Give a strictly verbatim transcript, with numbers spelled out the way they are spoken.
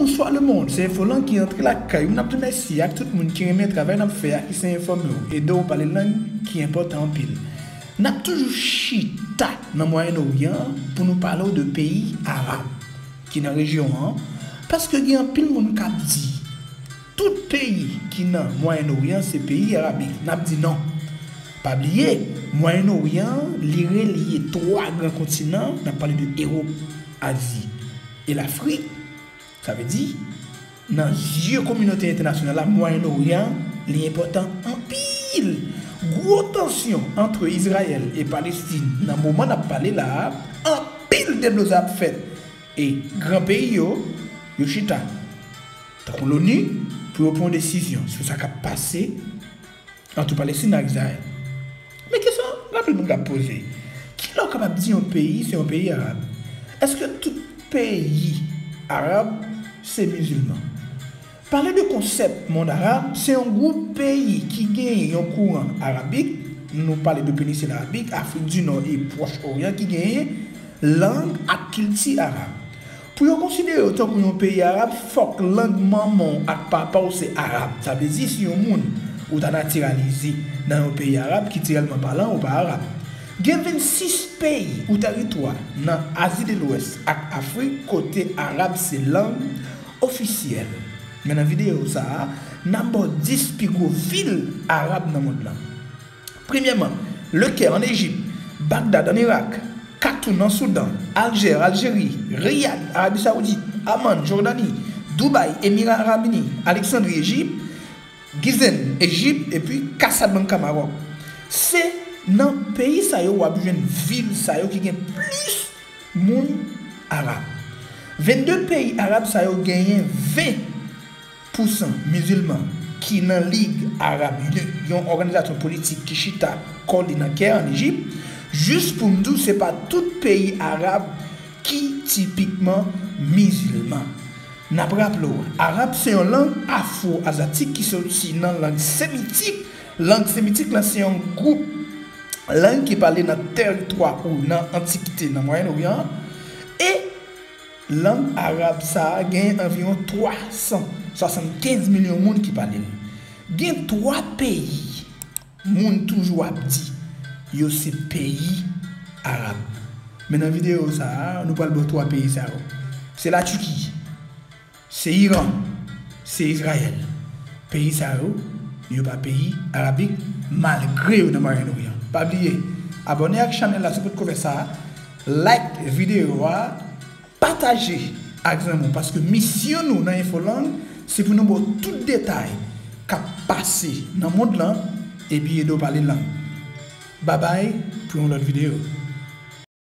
Bonswa lemonn, se Enfolang ki antre lakay ou. N ap di mèsi ak tout moun ki renmen travay n ap fè a, ki sa enfòme w, ede w pale lang ki enpòtan anpil. N ap toujou chita nan Mwayen Oryan pou nou pale w de peyi arab ki nan rejyon an, paske gen anpil moun k ap di tout peyi ki nan Mwayen Oryan se peyi arabik. N ap di non. Pa bliye, Mwayen Oryan, li relye twa gran kontinan, n ap pale de Ewòp, Azi e Lafrik. Sa vle di, nan zye kominote entènasyonal la, Mwayen Oryan, li enpòtan anpil. Gwo tansyon ant Izrayèl e Palestin nan moman n ap pale la a, anpil debloze ap fèt. E gran peyi yo, yo chita, tankou Loni, pou yo pran yon desizyon sou sa k ap pase ant Palestin ak Izrayèl. Men kesyon anpil moun k ap poze, kilè w kapab di yon peyi se yon peyi arab? Èske tout peyi arab se mizilman? Pale de konsèp mond arab, se yon gwoup peyi ki genyen yon kouran arabik, nou pale de penisil arabik, Afrik di Nò e Pwòch Oryan ki genyen lang ak kilti arab. Pou yo konsidere w tankou yon peyi arab, fòk lang manman w ak papa w se arab. Sa vle di, si yon moun ou ta natiralize nan yon peyi arab, kiltirèlman palan, ou pa arab. Gen vennsis peyi ou tèritwa nan Azi de Lwès ak Afrik kote arab se lang ofisyèl. Men nan videyo sa a, n ap ba w dis pi gwo vil arab nan mond lan. Premyèman, Le Caire ann Ejip, Bagdad ann Irak, Khartoum nan Soudan, Alger, Aljeri, Riyad, Arabi Saoudit, Amman, Jòdani, Dubai, Emira Arab Ini, Aleksandri, Ejip, Gizan, Ejip, epi Casablanca, Mawòk. Se nan peyi sa yo w ap jwenn vil sa yo ki gen plis moun arab. Vennde peyi arab sa yo genyen ven pousan mizilman ki nan Lig Arab, yon òganizasyon politik ki chita kò li nan Kè, ann Ejip, jis pou m di w se pa tout peyi arab ki tipikman mizilman. N ap raple w, arab se yon lang afwo-aziyatik ki soti nan lang semitik. Lang semitik lan se yon gwoup lang ki pale nan tèritwa ou nan antikite nan Mwayen Oryan an. E lang arab sa a gen anviwon twa san swasannkenz milyon moun ki pale l. Gen twa peyi moun toujou ap di yo se peyi arab. Men nan videyo sa a, nou pral ba w twa peyi sa yo. Se Latiki, se Iran, se Izrayèl. Peyi sa yo, yo pa peyi arabik, malgre yo nan Mwayen Oryan. Pa bliye, abòne ak chanèl la si w potko fè sa, like videyo a, pataje ak zanmi w, paske misyon nou nan Enfolang, se pou nou ba w tout detay k ap pase nan mond lan, epi ede w pale lang. Babay, pou yon lòt videyo.